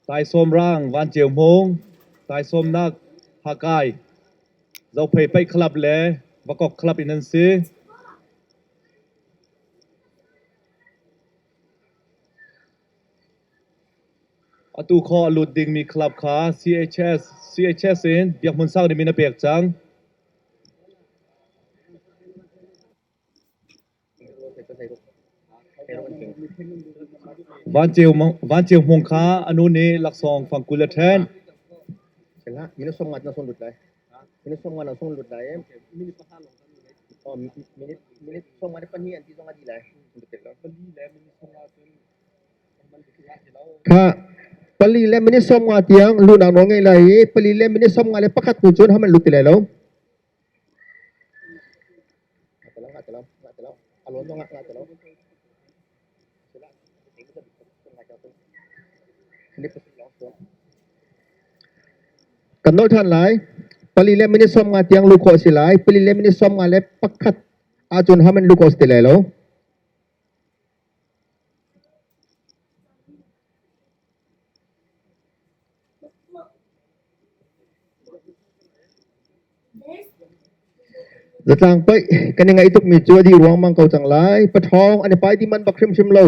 Taisawm rang Van Ceu Hmung, taisawmnak Hakai, Zophei Paih Club le Vakok Club in an si. Atu khaw a lut dingmi club kha CHS, CHS in Biak Hmun Sang nih min a pek cang. Van Ceu Hmung kha a nu nih laksawng fang 20 a ṭhen. Kha pali le minute 50 tiang luhnak nawl ngei lai i pali le minute 51 hnu cun ham an lut ti lai lo. Kan nolh ṭhan lai. Pali le minute 50 tiang luh khawh a si lai. Pali le minute 51 ahcun ham in luh khawh a si ti lai lo. Zatlang paih kan i ngaih tukmi cu a dih ruangmang ko cang lai. Paṭhawng an i pai ti man bak hrimhrim lo.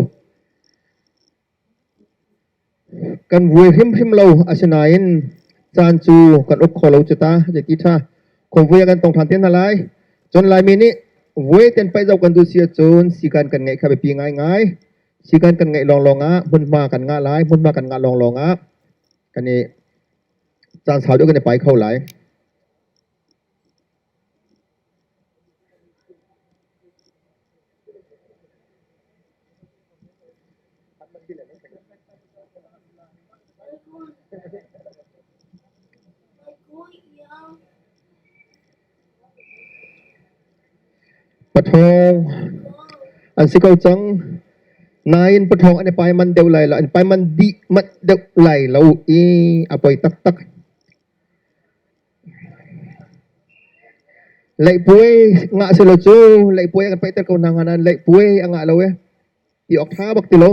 Kan vuai hrimhrim lo. Asinain caan cu kan uk kho lo cu ta. Zeiti ṭha. Khuamvui ah kan tong ṭhan te hna lai. Cun Laimi nih vuai ten paih zoh kan duh si ahcun sikan kan ngeih kha biapi ngaingai. Sikan kan ngeih lawnglawng ah hmunhma kan ngah lai. Hmunhma kan ngah lawnglawng ah kan i caan sau deuh kan i pai kho lai. Pathawng an si ko cang. Nain pathawng an i pai man deuh lai lo, an pai man dih manh deuh lai lo i a poi taktak. Leihpuai ngah selaw cu leihpuai a kan paihter ko hna hnga nain leihpuai a ngah lo ee. Ti awk ṭha bak ti lo.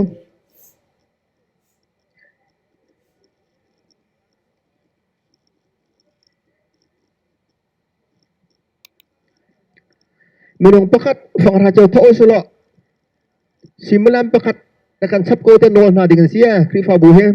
Minung pakhat fanghra cio thawh usulaw suimilam pakhat na kan chap ko te nawl hna ding an si ee Khrihfabu hi.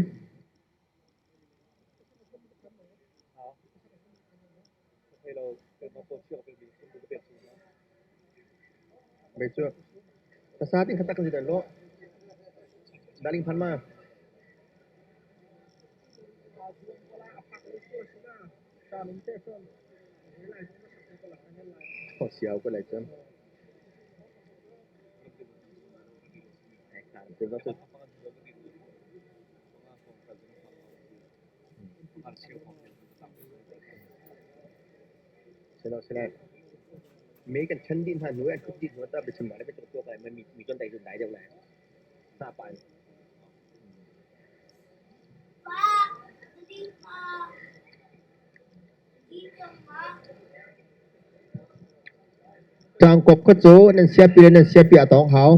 Tlangkawp kha cu nan siapi le nan siapi a tawng hau.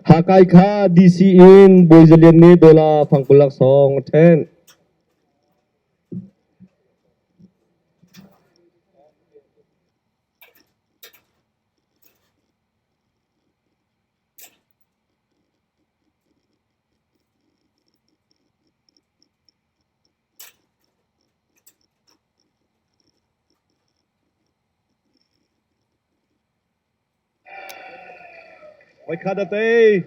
Hakai kha DC in Bawi Za Lian nih dollar fangkul laksawng a ṭhen. Voikhat a tei.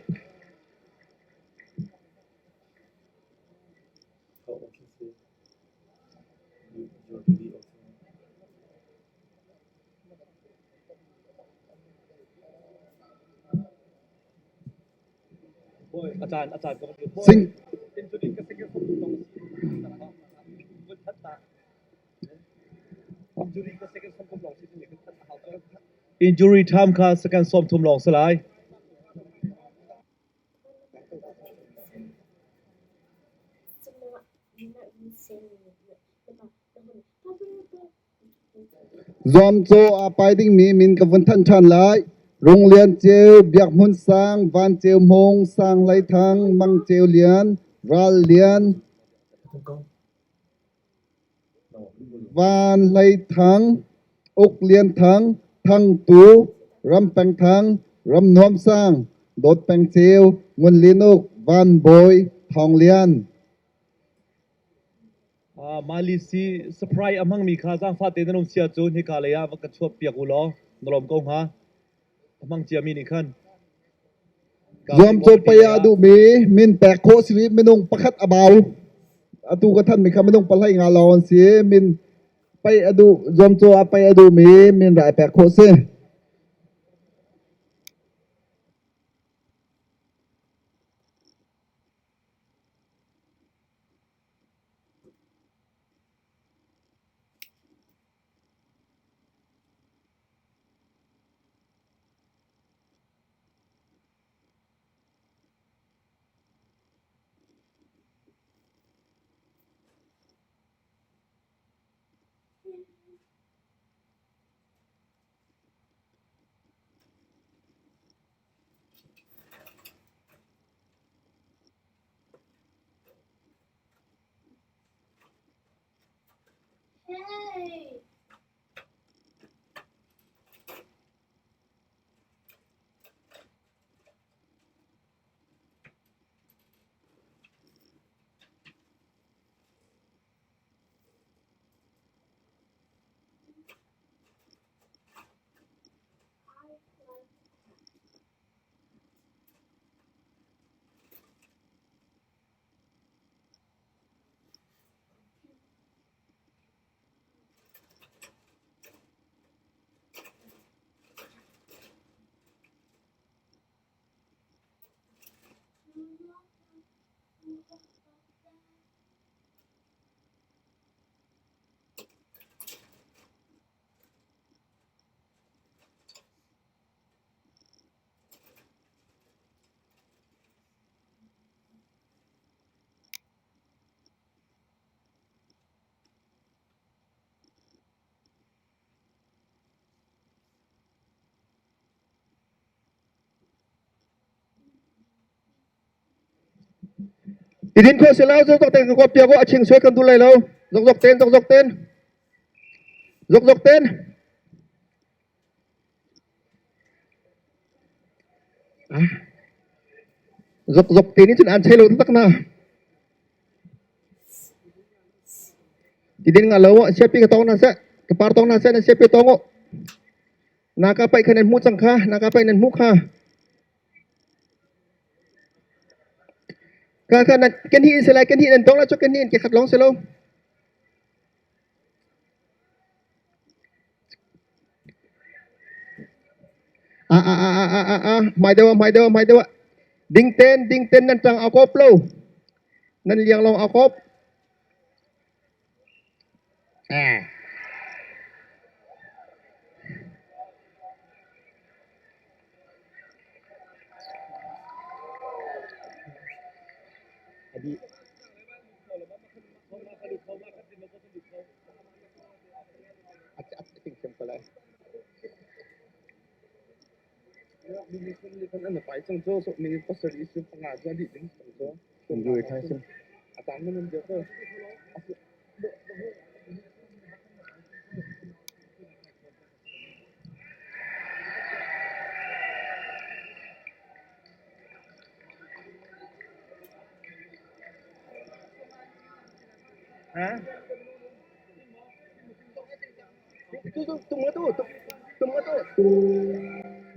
Sing Injury time kha second 30 lawng si lai. Zuamcaw aa pai dingmi min ka vun thanh ṭhan lai. Rung Lian Ceu, Biak Hmun Sang, Van Ceu Hmung, Sang Hlei Thang, Mang Ceu Lian, Ral Lian, Van Hlei Thang, Uk Lian Thang, Thang Tu, Ram Peng Thang, Ram Nuam Sang, Dawt Peng Ceu, Ngun Lin Uk, Van Bawi, Thawng Lian. Mali si surprise a hmangmi kha zaangfah tein nan um si ahcun hika lei ah va ka chuah piak u law na lawm ko hnga. A hmang ciami nih khan. Zuamcaw pei ah duhmi min pek khawh si rih minung pakhat a bau. Atu ka thanmi kha minung pahlei nga lawng an si. Min pei a duh zuamcaw ah pei a duhmi min rai pek khawh si. Idin kho si lo zokzok ten ka kop piak a ching suai kan duh lai lo zokzok ten zokzok ten zokzok ten Zokzok te nih cun an chei lo taktak na. Tidin nga lo siapi ka tong na seh ka par tong na seh na siapi tong u. Na ka paih kha nan hmuh cang kha na ka paih nan hmuh kha. Ka kha nan kan hi in se lai kan hi nan tong la cu kan hi in ke khat long se lo. Hmai deuh ah, hmai deuh ah, hmai deuh ah. Ding ten, ding ten nan ṭang a kawp lo. Nan liang lawng a kawp.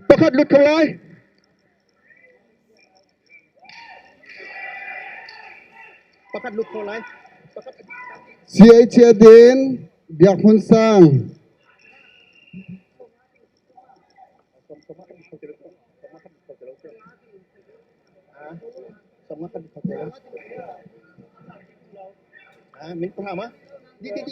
Pakhat lut kho lai. Pakhat lut kho lai. CHA Din Biak Hmun Sang. Min paham ah. Di di di.